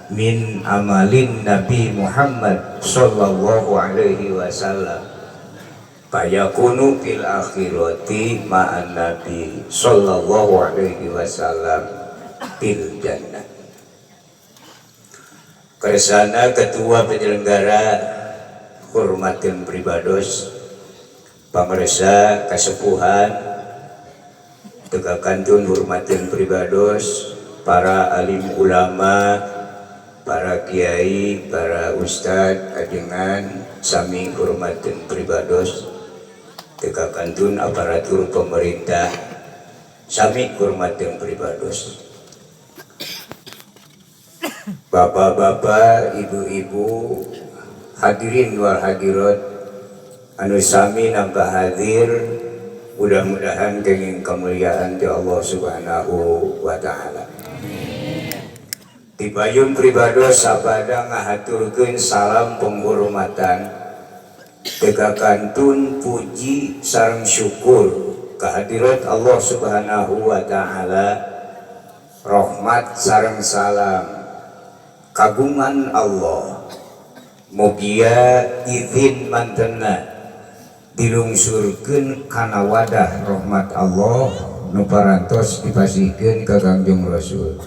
Min amalin Nabi Muhammad sallallahu alaihi wasallam fayakunu fil akhirati ma'an Nabi sallallahu alaihi wasallam fil jannah. Kersana ketua penyelenggara, hormatin pribados pangersa kasepuhan, teu kakantun hormatin pribados para alim ulama, para kiai, para ustad, ajengan sami hormatin pribados, teu kakantun aparatur pemerintah sami hormatin pribados, bapak-bapak, ibu-ibu, hadirin wal hadirat anu sami nampak hadir, mudah-mudahan kenging kemuliaan di Allah Subhanahu wa Ta'ala. Dipayun pribados sabada ngahaturkeun salam penghormatan, teu kakantun puji sareng syukur kehadirat Allah Subhanahu wa Ta'ala. Rahmat sareng salam kagungan Allah mugia izin mantena dilungsurkeun kana wadah rahmat Allah nu parantos dipasihkeun ka Kangjeng Rasul.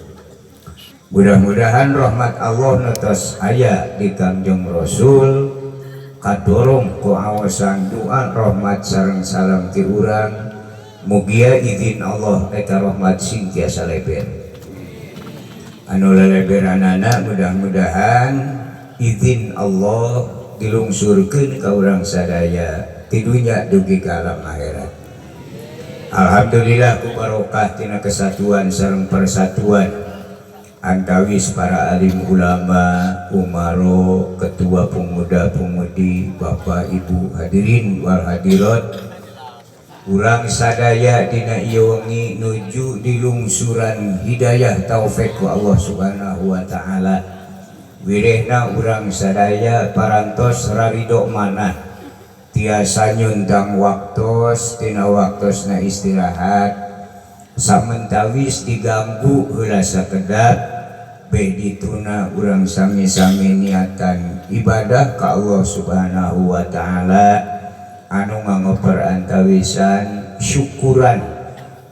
Mudah-mudahan rahmat Allah nu tos aya di Kangjeng Rasul kadorong ku awasan doa rahmat sareng salam ti urang, mugia izin Allah eta rahmat sing tiasa leber anu leleberanana. Mudah-mudahan izin Allah dilungsurkeun ka urang sadaya ti dunya dugi ka alam akhirat. Alhamdulillah, ku barokah tina kesatuan sareng persatuan antawis para alim ulama, umaro, ketua pemuda-pemudi, bapak ibu, hadirin wal hadirat, urang sadaya dina ieu wengi nuju dilungsuran hidayah taufik ku Allah Subhanahu wa Taala. Wirehna urang sadaya parantos rarido manah tiasa nyuntang waktos tina waktosna istirahat, samentawis diganggu heula sakedap, beh dituna urang sami-sami niatan ibadah ka Allah Subhanahu wa Taala anu ngangoper antawisan syukuran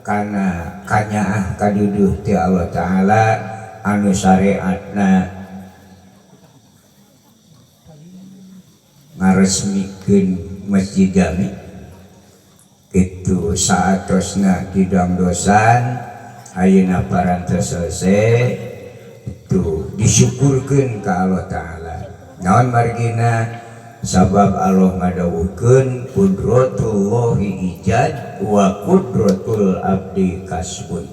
kana kanyaah kaduduh ti Allah Taala anu syariatna ngaresmikeun Masjid Jami itu saatosna didangdosan, ayeuna parantos selesai. Itu disyukurkeun ka Allah Taala. Naon margina? Sabab Allah ngadawuhkeun qudratullahi ijad wa qudratul abdi kasbun.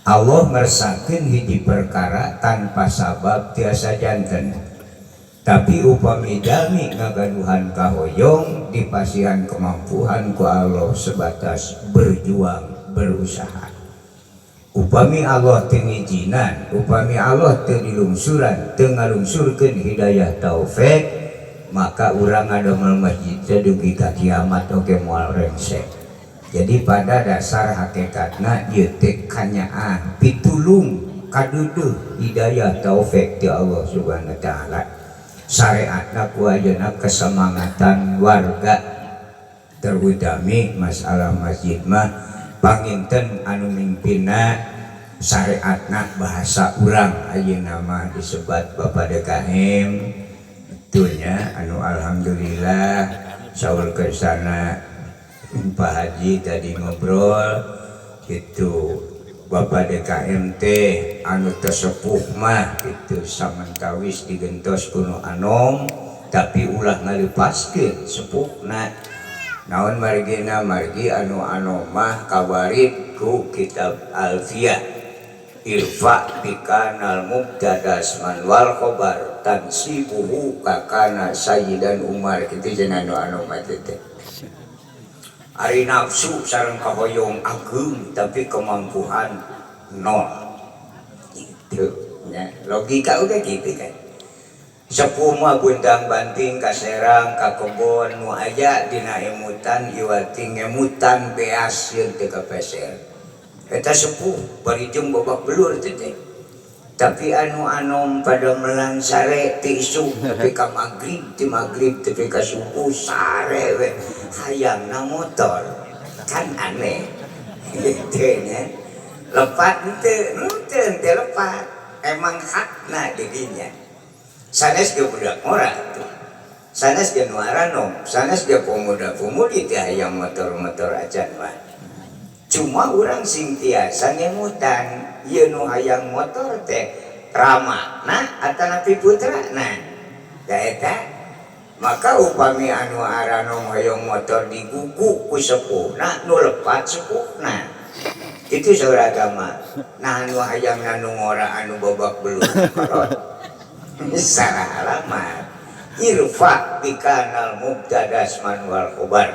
Allah ngersakeun hiji perkara tanpa sabab tiasa janten, tapi upami jalmi ngagaduhan kahoyong dipasihan kemampuan ku Allah sebatas berjuang, berusaha. Upami Allah teu ngijinan, upami Allah teu dilungsuran, teu ngalungsurkeun hidayah taufik, maka urang ngadamel masjid teh dugi ka kiamat oge moal rengsek. Jadi pada dasar hakikatna ieu teh kanyaah, pitulung, kaduduh hidayah taufik ti Allah Subhanahu wa Taala. Syariatna ku ayeuna kesemangatan warga, terutami masalah masjid mah panginten anu mimpinna syariatna bahasa urang ayeuna mah disebat Bapak DKM itunya, anu alhamdulillah saur kersana Pak Haji tadi ngobrol itu Bapak DKM teh anu tesepuh mah itu samentawis digentos kuno anom, tapi ulah ngalepaskeun sepuhna. Naon margina? Margi anu anom mah kawarid ku kitab Alfiyah, irfa bikanal mubtadas man wal khobar tansibuhu kakana sayyidan Umar, kitu cenah anu anom mah teh. Ari nafsu sareng kahoyong ageung, tapi kemampuan nol gitu ya. Logika udah gitu kan. Sepuh mah bundang banting ka serang ka kebon nu aya dina emutan, iwati ngemutan beas yeun teu kapeser. Eta sepuh bari jeung babak belur teh. Tapi anu anom pada melang sare ti isuk tepi ka magrib, ti magrib tepi ka subuh sare we hayangna motor. Kan aneh. Gitu nya. Lepat henteu, henteu henteu lepat. Emang hakna didinya. Sanes ge budak ngora tuh. Sanes ge nu aranom, sanes ge pemuda-pemudi teh hayang motor-motor acan mah. Cuma urang sing tiasa ngemutan ieu nu hayang motor teh ramana atanapi putrana. Da eta maka upami anu aranom hoyong motor digugu ku sepuhna nu lepat sepuhna. Itu saur agama. Nah anu hayang nu ngora anu babak belur kolot. Salah alamat. Irfa bikanal mubtadas manual khobar.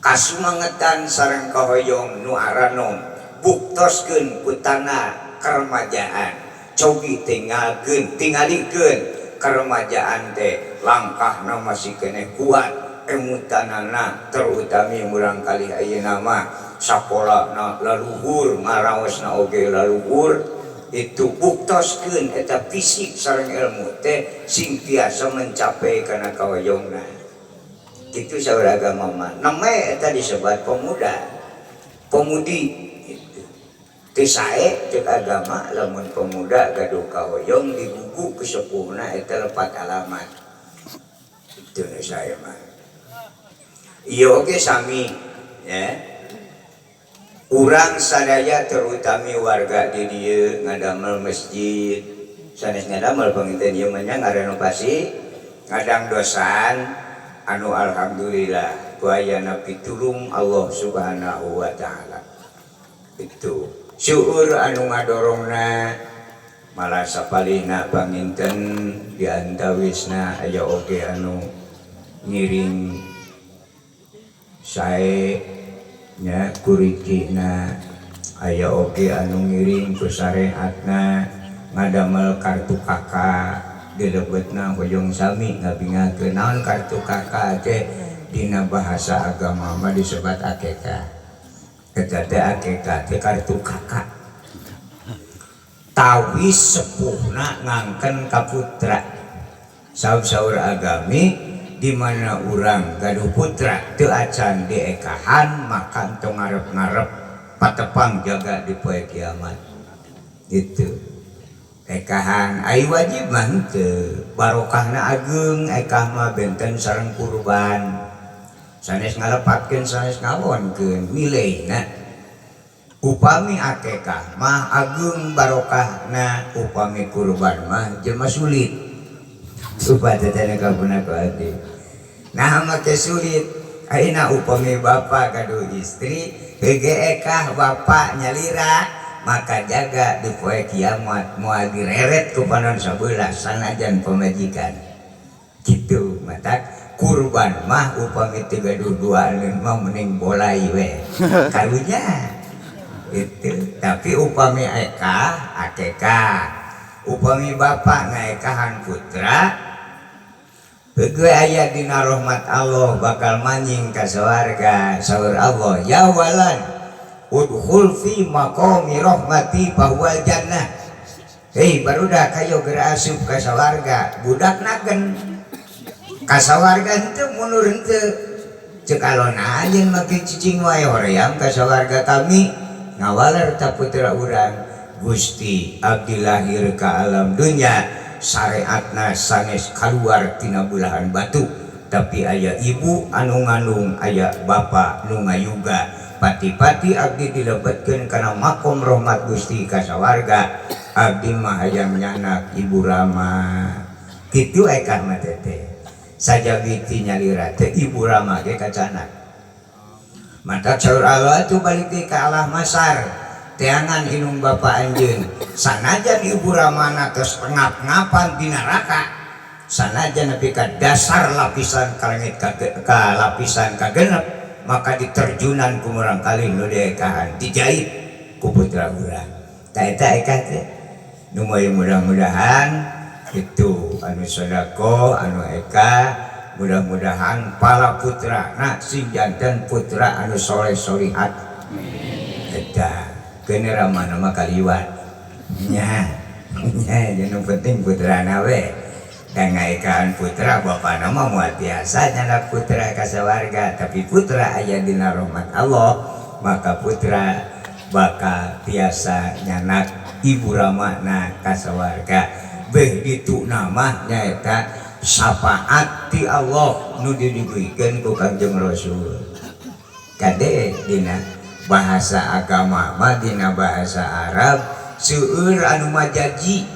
Kasumangetan sareng kahoyong nu aranom buktoskeun ku tanah keremajaan cobi tinggalkeun tingalikeun keremajaan teh langkahna masih keneh kuat emutanana terutami murang kali ayeuna mah sakolana laluhur ngaraosna oge laluhur itu buktoskeun eta fisik sareng ilmu teh sing tiasa mencapai kana kahoyongna. Itu saur agama mah neme eta disebut pemuda pemudi itu teu sae ceuk agama lamun pemuda gaduh kahoyong digugu ku sepuhna eta lepat alamat. Itu nu sae mah. Ieu oge sami ya. Urang sadaya terutami warga di dieu ngadamel masjid sanes ngadamel panginten ieu mah nya ngarenovasi ngadangdosan anu alhamdulillah ku ayana pitulung Allah Subhanahu wa taala. Itu syukur anu ngadorongna malah sapalihna panginten di antawisna aya oge anu ngiring sae nya kurikina aya oge anu ngiring ku sareatna ngadamel kartu kakak dilebetna hoyong sami ngabingakeun naon kartu kakak teh dina bahasa agama mah disebat akekah. Eta teh akekah teh kartu kakak. Tawis sepuhna ngangken ka putra. Saur-saur agami di mana urang gaduh putra teu acan diekahan maka tong ngarep-ngarep patepang jaga di poe kiamat. Gitu. Ekahan ai wajib mah henteu barokahna ageung ekah mah benten sareng kurban sanes ngalepatkeun sanes ngawonkeun milihna upami akekah mah ageung barokahna upami kurban mah jelema sulit supaya teh kapuna ku abdi nah make sulit ayeuna upami bapa gaduh istri heuge ekah bapa nyalira maka jaga di poe kiamat moal direret ku panon sabelah sanajan pamajikan kitu matak kurban mah upami teu gaduh duaan mah mending bolai we karunya itu. Tapi upami ekah akekah upami bapak ngaekahan putra heugeue aya dina rahmat Allah bakal manjing ka sawarga. Saur Allah ya walan udkhul fi maqami rahmati fahuwal jannah. Hei barudak kayo geura asup ka sawarga budak nagen ka sawarga henteu mundur henteu ceuk alona anjeun make cicing wae hoream ka sawarga kami ngawaler ta putra urang. Gusti abdi lahir ka alam dunya syariatna sanes kaluar tina belahan batu tapi aya ibu anu ngandung aya bapa nu ngayuga pati-pati abdi dilebetkeun kana makom rahmat Gusti ka sawarga abdi mah hayang nyanak ibu rama kitu ekah mah teh sajabi ti nyalira teh ibu rama ge kacanak mata saur Allah tu balik deui ka Allah masar teangan inung bapa anjeun sanajan ibu ramana tos ngap-ngapan di neraka sanajan nepi ka dasar lapisan ka langit ka lapisan kagenep maka diterjunan ku murangkalih nu diekahan dijahit ku putra urang. Ta eta ekah teh nu mudah-mudahan itu anu sedekah anu eka mudah-mudahan para putra nah sing janten putra anu soleh solihat. Eta keun ramana mah kaliwat nya. Nya nu penting putrana we. Da ngaekaan putra bapana mah moal tiasa nyandak putra ka sawarga, tapi putra aya dina rahmat Allah, maka putra bakal tiasa nyanak ibu ramana ka sawarga. Beh ditu nama nyaeta syafaat ti Allah nu didugikeun ku Kangjeng Rasul. Kade dina bahasa agama mah dina bahasa Arab seueur anu majaji.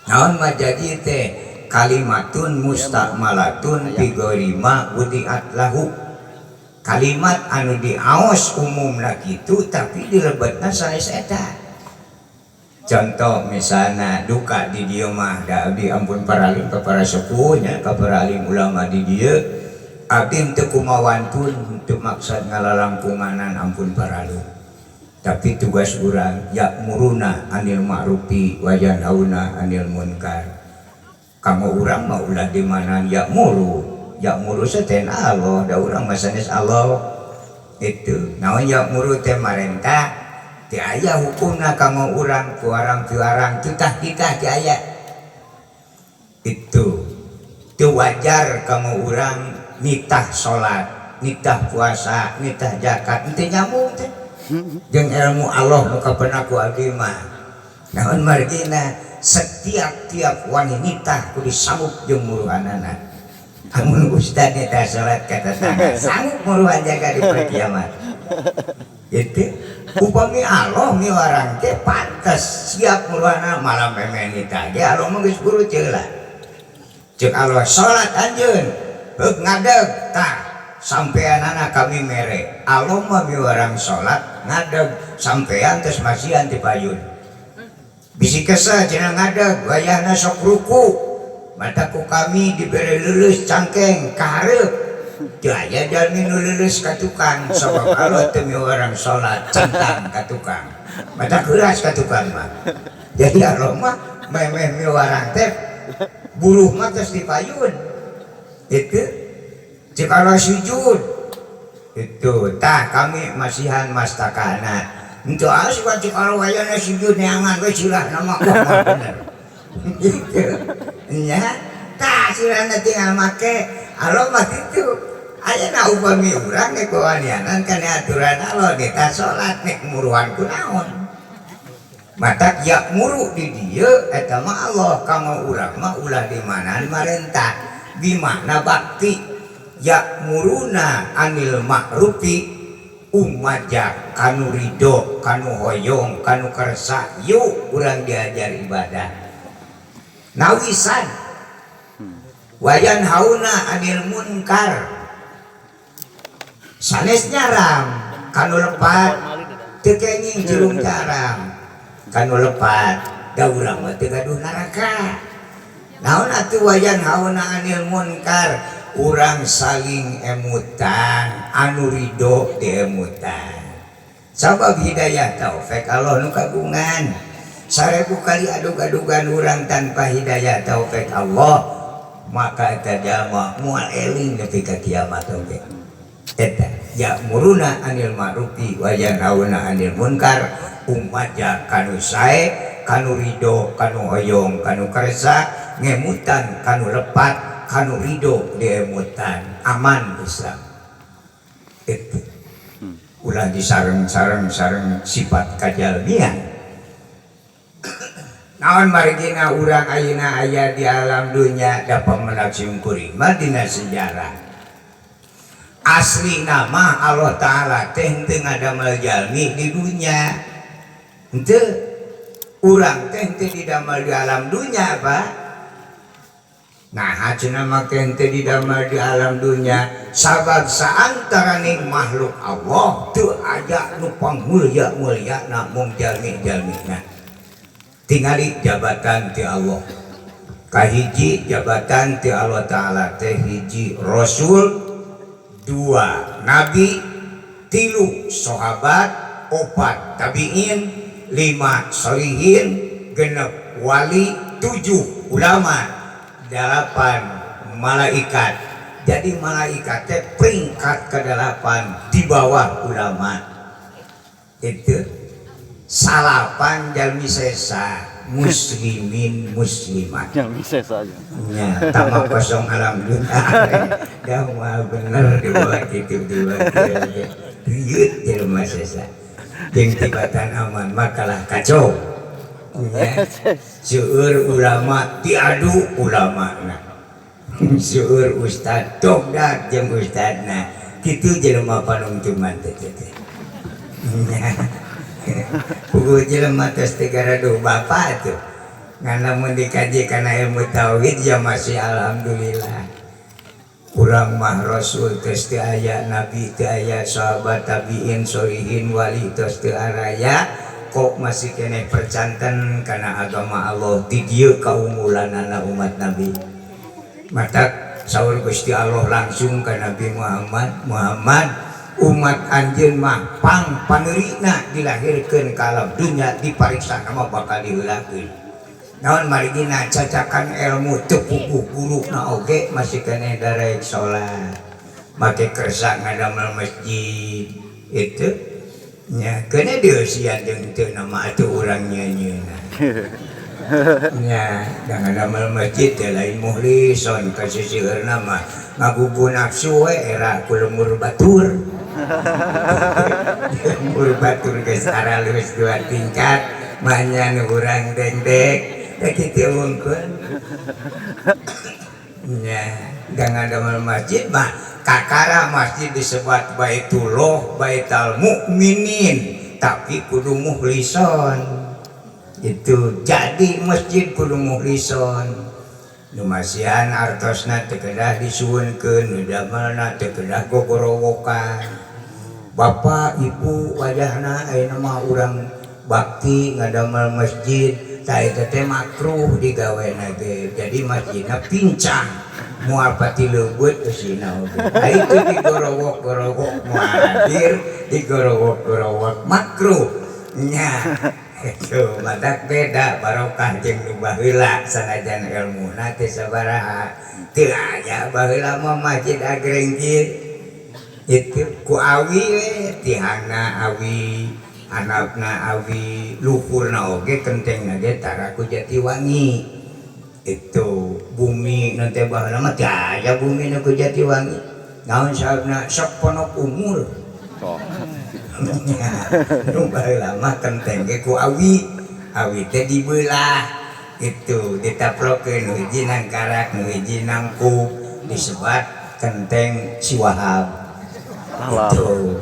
Naon majaji teh? Kalimatun musta'malatun fi ghairi ma wudi'at lahu. Kalimat anu diaos umumna kitu tapi dilebetna sanes eta. Contoh misalna duka di dieu mah da abdi ampun paralim ka para sepuh nya, ka para alim ulama di dieu, abdi teu kumawantun teu maksad ngalalangkunganan, ampun paralim. Tapi tugas urang ya'muruna anil ma'rufi wa yanhauna anil munkar. Kamu urang mah ulah di mana ya'muru, ya'muru seten Allah, da urang mah sanes Allah. Itu naon ya'muru teh marentah, teu aya hukumna kanggo urang piwarang-piwarang tutah kita teu aya. Itu teu wajar kanggo urang nitah salat, nitah puasa, nitah zakat, teu nyambung teh jeung ilmu Allah nu kapenak ku abdi mah. Naon margina setiap tiap wani nitah kudu sanggup jeung muruhanana. Amun ustad nitah salat ka tetangga sanggup muruhan jaga di poe kiamat. Itu upami Allah miwarang teh pantes siap muruhana malam memeh nitah ge Allah mah geus buru ceula. Ceuk Allah salat anjeun heuk ngadeg tah sampeanana kami mere. Allah mah miwarang salat ngadeg sampean tos masihan ti payun. Bisi kesel cenah ngadeg wayahna sok ruku. Mata ku kami dibere leuleus cangkeng ka hareup. Teu aya jalmi nu leuleus ka tukang sabab Allah teu miwarang salat centang ka tukang. Mata keuras ka tukang mah. Jadi Allah mah memeh miwarang teh buruh mah tos dipayun. Itu cek Allah sujud. Itu tah kami masihan mastakana. Henteu asup cek Allah wayahna sujud neangan we silahna mah wah mah bener. Gitu. Nya tah silahna tinggal make Allah mah kitu. Ayeuna upami urang nek wanianan kana aturan Allah nitah salat nek muruhan kunaon. Matak ya'muru di dieu eta mah Allah kanggo urang mah ulah di mana marentah. Di mana bakti ya'muruna anil ma'rufi umaja kanu ridho kanu hoyong kanu kersa yuk urang diajar ibadah nawisan wayan hauna anil munkar sanes nyaram kanu lepat teu kenging cilung caram kanu lepat da urang mah teu gaduh neraka. Naon atuh wayan hauna anil munkar urang saling emutan anu ridho diemutan sabab hidayah taufik Allah nu kagungan. 1000 kali adug-adugan urang tanpa hidayah taufik Allah maka eta jalma moal eling nepi ka kiamat oge. Eta ya'muruna anil ma'rufi wa yanhauna anil munkar umaja kanu sae kanu ridho kanu hoyong kanu kersa ngemutan kanu lepat kanu ridho diemutan aman Islam. Itu ulah disareng-sareng sareng sifat kajalmian. Naon margina urang ayeuna aya di alam dunya da pamenak simkuring mah dina sejarah asli nama Allah Ta'ala teh henteu ngadamel jalmi di dunya, henteu urang teh henteu didamel di alam dunya Pak. Nah cenah mah teh henteu didamel di alam dunya sabab saantaraning makhluk Allah teu aya nu pangmulia-mulia mung jalmi-jalmina. Tingali jabatan ti Allah kahiji jabatan ti Allah Ta'ala teh hiji rasul, dua nabi, tilu sahabat, opat tabiin, lima solihin, genep wali, tujuh ulama, delapan malaikat. Jadi malaikat teh peringkat ke-8 di bawah ulama. Itu salapan jalmi sesa. muslimin muslimat. Yang bisa saja. Nya tamak kosong alam dunia. Da moal bener dibawa kitu dibawa kieu. Rieut jelema sesa. Jeung tibatan aman mah kalah kacau. Nya seueur ulama diadu ulamana. Seueur ustad dogdag jeung ustadna. Kitu jelema panungtungan teh teh. Nya. Puguh jelema tos teu garaduh bapa tuh. Ngan lamun dikaji kana ilmu tauhid ya masih alhamdulillah. Urang mah rasul tos teu aya, nabi teu aya, sahabat tabiin sholihin wali tos teu araya, kok masih keneh percanten kana agama Allah di dieu kaunggulanana umat nabi. Matak saur Gusti Allah langsung ka Nabi Muhammad, Muhammad umat anjeun mah pang paneurina dilahirkeun ka alam dunya dipariksa mah bakal diheulakeun. Naon marigina cacakan ilmu teu puguh guruna oge masih keneh darek salat. Make kersa ngadamel masjid itu nya keuna dieusian jeung teu nama atuh urang nyeunyeuna. Nya da ngadamel masjid teh lain muhlison ka sisieurna mah ngagugu nafsu we era ku lembur batur. Lembur batur geus aralus dua tingkat mah nya nu urang dengdek teh kitu wungkul. Nya da ngadamel masjid mah kakara masjid disebut Baitullah, Baital Mukminin, tapi kudu muhlison. Itu jadi masjid kudu muhlison. Nu masihan artosna teu kedah disuwunkeun, nu damelna teu kedah gogorowokan. Bapak ibu wajahna ayeuna mah urang bakti ngadamel masjid, tah eta teh makruh digawena ge. Jadi masjidna pincang. Moal pati leubeut eusina oge. Nah itu digorowok-gorowok moal hadir, digorowok-gorowok makruh. Nya itu matak beda barokah jeung nu baheula sanajan elmuna teu sabaraha. Teu aya baheula mah masjid agreng kieu. Itu ku awi we tihangna awi, handapna awi, luhurna oge kentengna ge tara ku Jatiwangi. Itu bumi nanti baheula mah teu aya bumi nu ku Jatiwangi. Naon sababna sok ponok umur. Oh. Nu baheula mah kenteng ge ku awi, awi teh dibelah. Itu ditaplokeun nu hiji nangkarak, nu hiji nangkub, disebat kenteng si Wahab. Itu.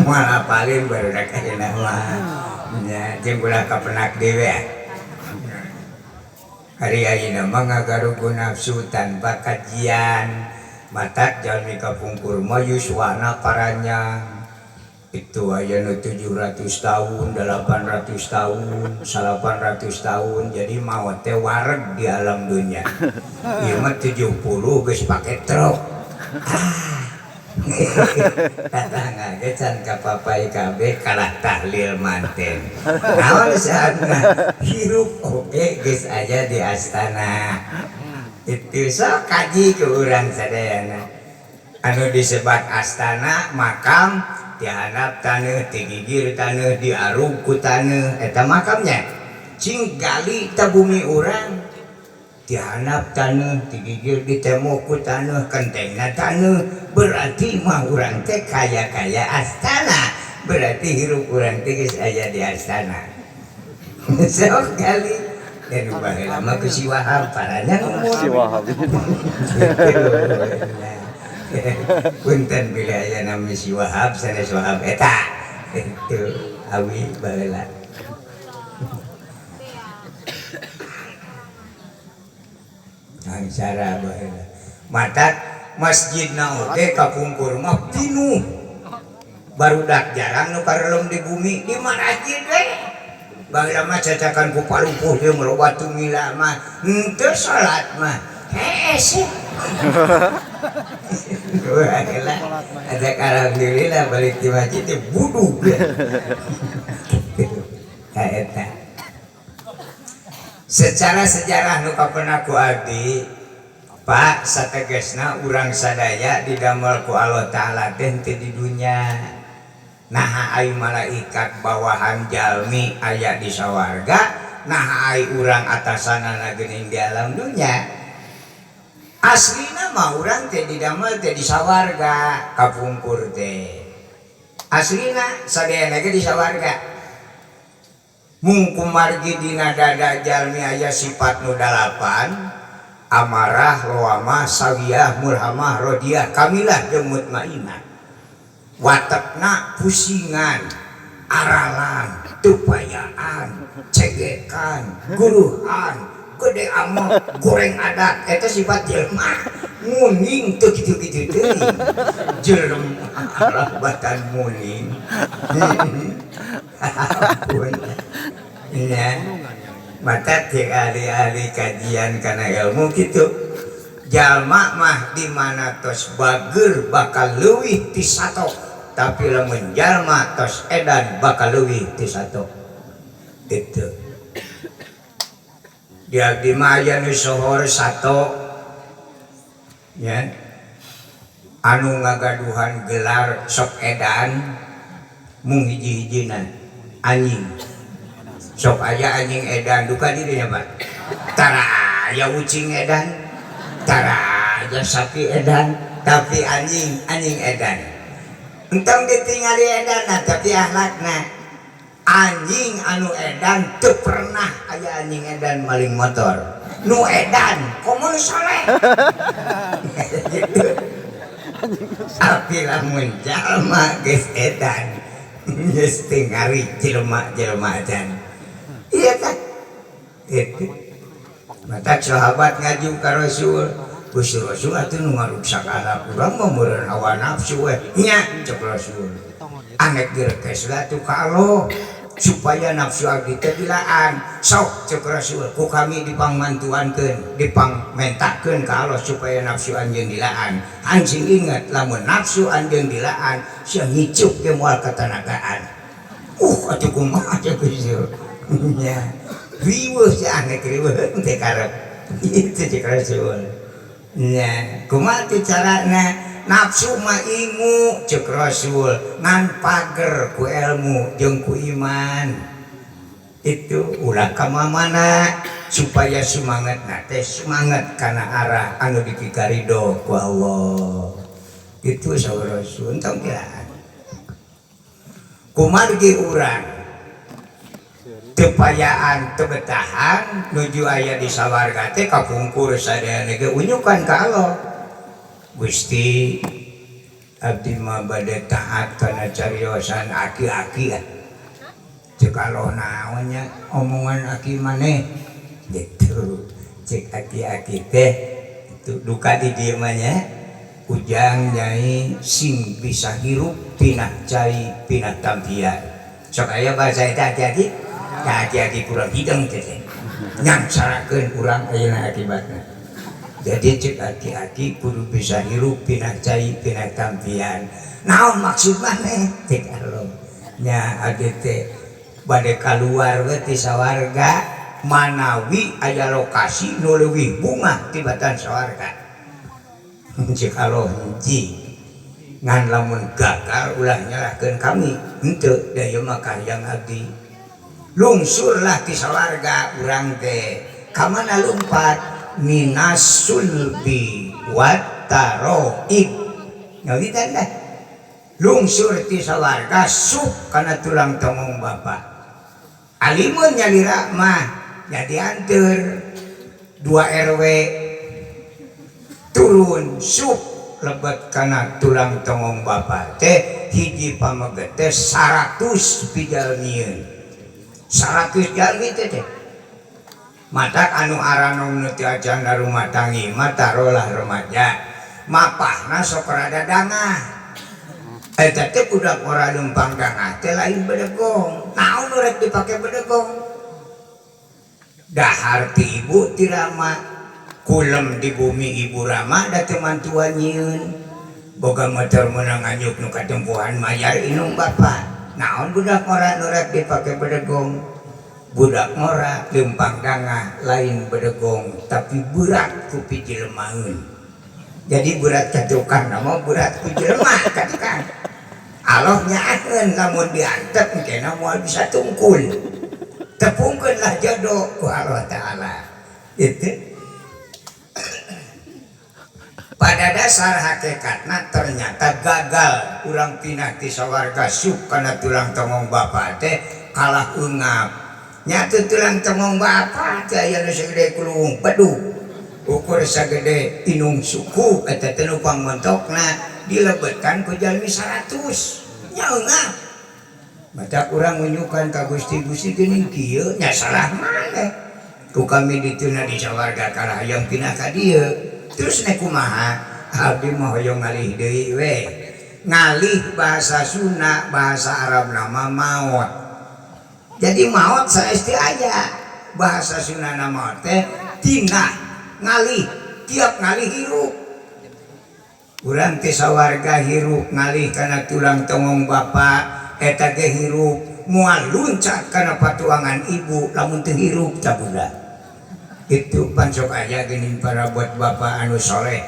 Moal apalin barudak ayeuna mah. Nya jeung ulah kapenak deui. Hari ayeuna mah ngagarugu nafsu tanpa kajian. Matak jalmi kapungkur mah yuswana paranjang. Itu aya nu 700 tahun, 800 tahun, 800 tahun. Jadi maot teh wareg di alam dunia. Ieu mah 70 geus pake truk. Ah. Tatangga ge can kapapai kabeh kalah tahlil manten. Naon saatna hirup oge geus aya di astana. Itu sok kaji ke urang sadayana. Anu disebat astana makam dihandap taneuh, digigir taneuh, diarug ku taneuh eta makamnya. Cing gali ta bumi urang dihandap taneuh, digigir ditembok ku taneuh, kentengna taneuh, berarti mah urang teh kaya-kaya astana. Berarti hirup urang teh geus aya di astana. Sok gali dan baheula mah ku si Wahab paranya ngomong. Si Wahab. Punten bila aya nami si Wahab sanes Wahab eta. Itu awi baheula. Angsara baheula. Matak masjidna oge kapungkur mah pinuh. Barudak jarang nu karelem di bumi di masjid we. Baheula mah cacakan ku palupuh jeung loba tumila mah henteu salat mah. Hees. Baheula ada alhamdulillah balik di masjid teh budug. Ka eta. Secara sejarah nu kapenak ku abdi, Pak, sategesna urang sadaya didamel ku Allah Ta'ala teh henteu di dunya. Nah ai malaikat bawahan jalmi aya di sawarga, nah ai urang atasanana geuning di alam dunya. Aslina mah urang teh didamel teh di sawarga kapungkur teh. Aslina sadayana ge di sawarga. Mung kumargi dina dada jalmi aya sifat nu dalapan, amarah, lawamah, sawiyah, mulhamah, rodiyah, kamilah jeung mutmainah. Watekna pusingan, aralan, teu payaan, cegekan, guruhan, gede amek, goreng adat, eta sifat jelema. Muning teu kitu-kitu teuing. Jelema batan muning. Ampun. Nya. Mata teh ahli-ahli kajian kana ilmu kitu. Jalma mah di mana tos bager bakal leuwih ti sato, tapi lamun jalma tos edan bakal leuwih ti sato. Gitu. Di abdi mah aya nu sohor sato nya, anu ngagaduhan gelar sok edan mung hiji-hijina anjing. Sok aya anjing edan duka dirinya Pak. Tara aya ucing edan, tara aya sapi edan, tapi anjing anjing edan. Entong ditingali edan tapi akhlakna. Anjing anu edan teu pernah aya anjing edan maling motor. Nu edan komo nu soleh. Gitu. Tapi lamun jalma geus edan geus tingali jelema-jelema acan. Iya kan? Itu. Mata sahabat ngaju ka Rasul. Gusti Rasul atuh nu ngaruksak anak urang mah meureun hawa nafsu we. Nya cek Rasul. Anek direkes atuh ka Allah supaya nafsu abdi teh dilaan. Sok cek Rasul ku kami dipangmantuankeun, dipangmentakeun ka Allah supaya nafsu anjeun dilaan. Anjing inget lamun nafsu anjeun dilaan sia ngicuk ge moal katanagaan. Atuh kumaha cek Rasul. Nya. Riweuh si anek riweuh teh karep. Itu cek Rasul. Nya, kumaha teh carana? Nafsu mah ingu cek Rasul ngan pager ku ilmu jeung ku iman. Itu ulah ka mana supaya semangat teh semangat kana arah anu dipikarido ku Allah. Itu saur Rasul entong kiraan. Kumargi urang teu payaan teu betahan nuju aya di sawarga teh kapungkur sadayana ge unyukan ka Allah. Gusti abdi mah bade taat kana cariosan aki-aki ah. Cek Allah naon nya omongan aki maneh gitu. Cek aki-aki teh itu duka di dieu mah nya ujang nyai sing bisa hirup pinah cai pinah tampian. Sok aya bahasa eta hati-hati. Hati-hati kurang hidung teh nyangsarakeun urang ayeuna akibatna. Jadi cek hati-hati kudu bisa hirup pinah cai pinah tampian. Naon maksud maneh cek Allah nya abdi teh bade kaluar we ti sawarga manawi aya lokasi nu leuwih bungah tibatan sawarga. Cek Allah hiji ngan lamun gagal ulah nyalahkeun kami henteu da ieu mah kahayang abdi. Lungsurlah ti sawarga urang teh ka mana lumpat minas sulbi wat taroib. Ngawitan dah lungsur ti sawarga sup kana tulang tongong bapa. Alimun nyalira mah jadi anteur 2 RW turun sup lebet kana tulang tongong bapa teh hiji pameget teh 100 pijalmieun. 100 jalmi teh teh. Matak anu aranom nu teu acan rumah tangi mah tarolah remaja. Mapahna sok rada dangah. Eta teh budak ora leumpang dangah teh lain bedegong. Naon nu rek dipake bedegong? Dahar ti ibu ti rama. Kulem di bumi ibu rama da teu mantuan nyieun. Boga motor meunang nganyuk nu katempuhan mayar indung bapa. Naon budak ora nu rek dipake bedegong? Budak ngora leumpang dangah lain bedegong tapi berat ku pijelemaeun. Jadi berat ka tukang nama berat ku jelema ka tukang. Allah nyaakeun lamun diantep engkena moal bisa tungkul. Tepungkeun lah jodoh ku Allah Ta'ala. Itu pada dasar hakikatna ternyata gagal urang pindah ti sawarga sup kana tulang tongong bapa teh kalah eungap. Nyatu tulang tongong bapa teh aya nu sagede kulung bedug. Ukur sagede inung suku eta teh nu pangmontokna dilebetkan ku jalmi 100. Nya eungap. Mata urang ngunyukan ka Gusti, Gusti geuning kieu nya salah maneh. Ku kami dituna di sawarga kalah hayang pindah ka dieu. Terus nek kumaha abdi mah hoyong ngalih deui we. Ngalih bahasa Sunda, bahasa Arab nama maot. Jadi maot saesti aya. Bahasa Sunda nama maot teh tina ngalih, tiap ngalih hirup. Urang teh sawarga hirup ngalih kana tulang tongong bapa eta ge hirup moal luncat kana patuangan ibu lamun teu hirup tah budak. Itu pan sok aya geuning para buat bapak anu soleh.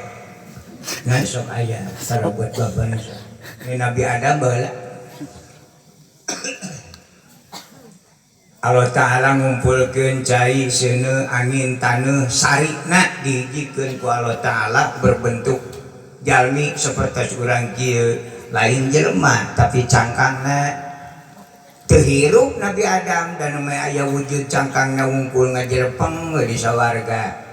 Nah sok aya para buat bapak anu soleh. Ini Nabi Adam baheula. Allah Ta'ala ngumpulkeun cai seuneu angin taneuh sarina dihijikeun ku Allah Ta'ala berbentuk jalmi sapertos urang kieu lain jelema tapi cangkangna teu hirup Nabi Adam dan namanya aya wujud cangkangna wungkul ngajerepeng we di sawarga.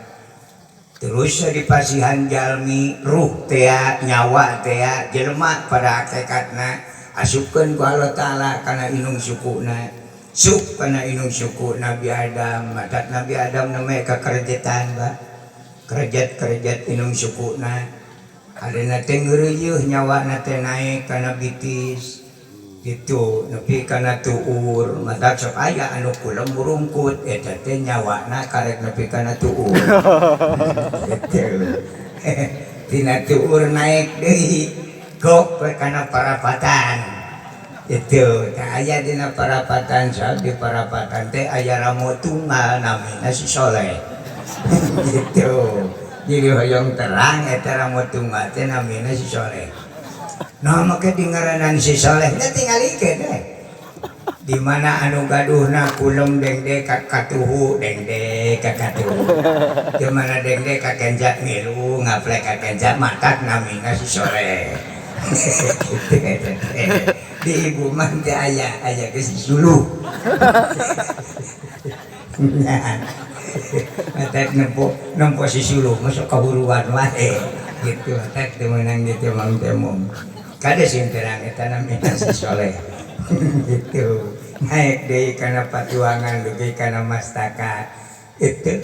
Terus dipasihan jalmi ruh tea nyawa tea jelema pada hakikatna asupkeun ku Allah Ta'ala kana inung sukuna. Sup kana inung suku Nabi Adam. Matat Nabi Adam namanya kakerjetan ba. Kerjet-kerjet inung sukuna. Adena teh ngeureuyeuh nyawana teh naik kana bitis. Gitu nepi kana tuur matak sok aya anu kulem burungkut eta teh nyawana karek nepi kana tuur. Gitu. Tina tuur naik deui gok we kana parapatan. Itu tah aya dina parapatan sok di parapatan teh aya ramo tunggal namina si Soleh. Gitu. Jadi hoyong terang eta ramo tunggal teh namina si Soleh. Nah make dingaranan si Soleh nya tingalikeun teh. Di mana anu gaduhna kulem dengde ka katuhu dengde ka katuhu. Di mana dengde ka kenja milu ngaplek ka kenja matak namina si Soleh. Di ibu mah teh aya aya ge si Suluh. Nah, matak nempo si Suluh masuk kaburuan wae. Gitu matak teu meunang gitu mang teh mung. Kade sing terang eta namina si Soleh. Gitu. Naik deui kana patuangan dugi kana mastaka. Itu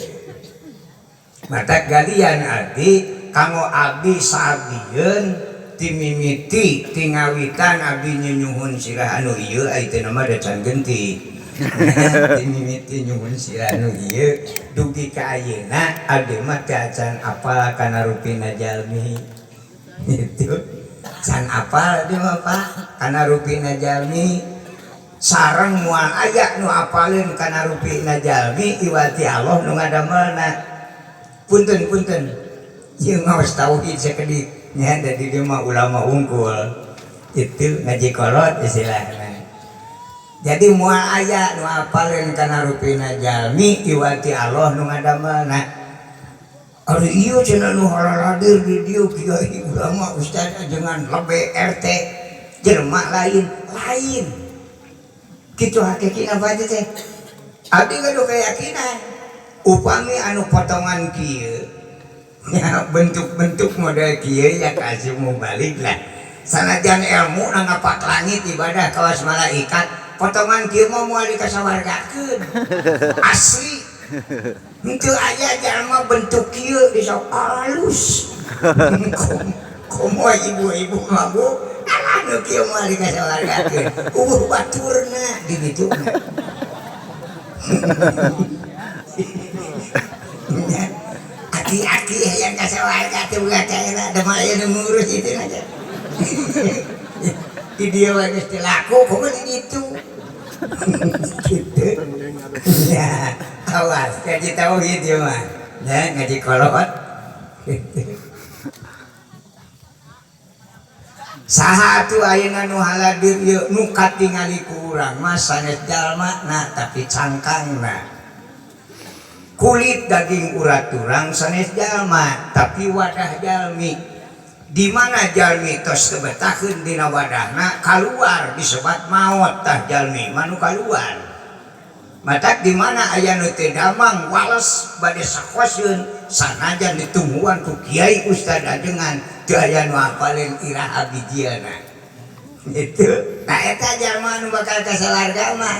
matak galian abdi kanggo abdi saabdieun timimiti tingawitan abdi nyunyuhun sirah anu ieu ai teh nama da can genti. Timimiti nyuhun sirah anu ieu dugi ka ayeuna abdi mah teu acan apal kana rupina jalmi. Gitu. Can apal abdi mah Pak kana rupina jalmi sareng moal aya nu apaleun kana rupina jalmi iwati Allah nu ngadamelna. Punten-punten ieu ngaos tauhid sakedik nya da di dieu mah ulama unggul. Itu ngaji kolot istilahna. Jadi moal aya nu apaleun kana rupina jalmi iwati Allah nu ngadamelna. Ari ieu cenah nu halaladir di dieu kiai ulama ustaz ajengan lebe RT jelema lain lain. Kitu hakikina apa teh? Abdi gaduh keyakinan upami anu potongan kieu ya bentuk-bentuk model kieu ya kasih mau balik lah. Sanajan ilmu na ngapak langit ibadah kawas malaikat potongan kieu mah moal dikasawargakeun. Asli. Henteu aya jalma bentuk kieu di sok alus. Komo ibu-ibu mah bu, alah nu kieu moal dikasawargakeun. Eueuh baturna di ditu. Aki-aki hayang kasawarga teh boga kaena da mah aya nu ngurus itu aja. Di dieu we geus teu laku kumaha di ditu. Gitu. Ya, awas ngaji tauhid ieu mah. Ya, ngaji kolot. Gitu. Saha atuh ayeuna nu haladir ieu nu katingali ku urang mah sanes jalma na, tapi cangkangna. Kulit, daging, urat, tulang sanes jalma, tapi wadah jalmi. Di mana jalmi tos teu betaheun dina wadahna, kaluar, disebat maot. Tah, jalmi mah nu kaluar. Matak di mana aya nu teu damang, wales, bade sakoseun, sanajan ditungguan ku kiai, ustad, ajengan, teu aya nu apaleun iraha bijilna gitu. Nah, eta jalma nu bakal ka salarga mah.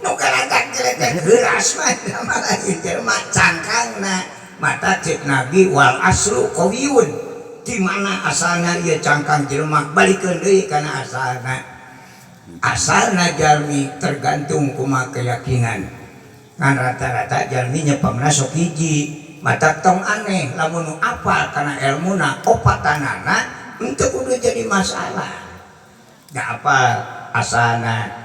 Nu kalagak jeletek heuras mah mah lain jelema, cangkangna. Matak cek Nabi, wal aslu qawiyun. Di mana asalna ieu cangkang jelema, balikeun deui kana asalna. Asalna jalmi tergantung kuma keyakinan. Ngan rata-rata jalmi nyepengna sok hiji. Matak tong aneh lamun nu apal kana elmuna opatanana henteu kudu jadi masalah. Da apal asalna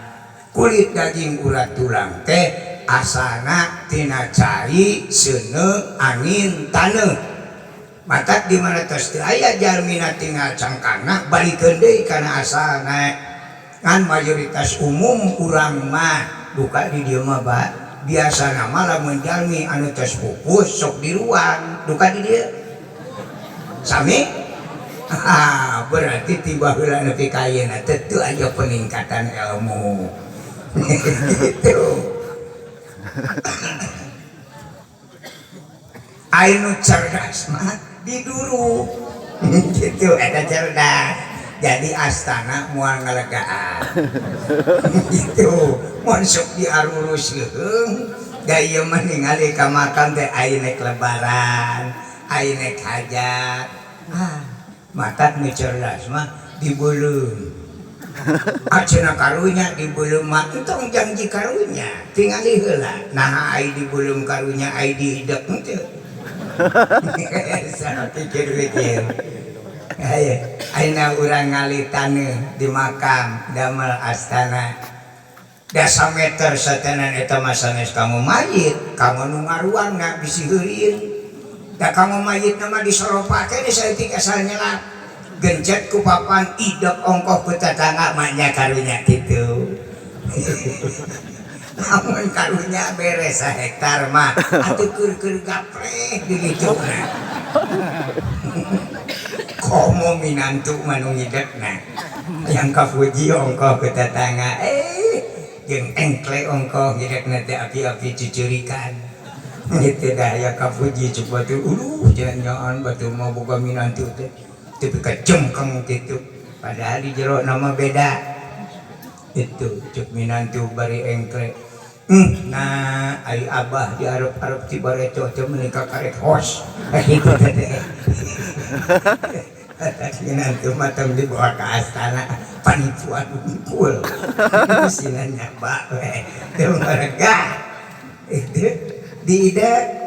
kulit, daging, urat, tulang teh asana tina cai, seuneu, angin, taneuh. Matak di mana tos teu aya jalmina, tinggal cangkangna, balikeun deui kana asalna. Ngan mayoritas umum urang mah duka di dieu mah, Pak, biasana mah lamun jalmi anu tos pupus sok diruang. Duka di dieu sami. Ah, berarti tiba heula nepi ka ayeuna teh teu aya peningkatan ilmu gitu. Anu cerdas mah diduru gitu, eta cerdas. Jadi astana moal ngalegaan gitu. Mun sok diarurus leuheung da ieu mah ningali ka makam teh aya nek lebaran, aya nek hajat. Ah, matak nu cerdas mah dibeuleum. Acenah karunya dibeuleum mah, entong janji karunya, tingali heula. Nah, ai dibeuleum karunya, ai dihidep henteu? Pikir-pikir. Ayo, ayeuna urang ngali taneuh di makam damel astana. Da sameter satenan eta mah sanes kanggo mayit, kanggo nu ngaruangna bisi heurin. Da kanggo mayitna mah disoropake saeutik asal nyelap. Gencet ku papan, idep ongkoh ku tetangga, maknya karunya kitu. Lamun karunya beres hektar mah atuh keur-keur gapreh di ditu. Komo minantu mah nu ngidepna. Yang kapuji ongkoh ku tetangga, jeung engkle ongkoh ngidepna teh api-api cucurikan. Gitu dah ya, kapuji cuk batur, uluh jangan batur mau boga minantu teh. Tapi kecengkeng gitu. Padahal di jero nama beda. Itu cuk minantu bari engkle. Nah, ai abah diarep-arep ti bareto teh meuni karek hos. Gitu teh. Minantu mah tong dibawa ke astana, panipuan unggul. Sina nyaba we. Teu mereka. Itu di ide.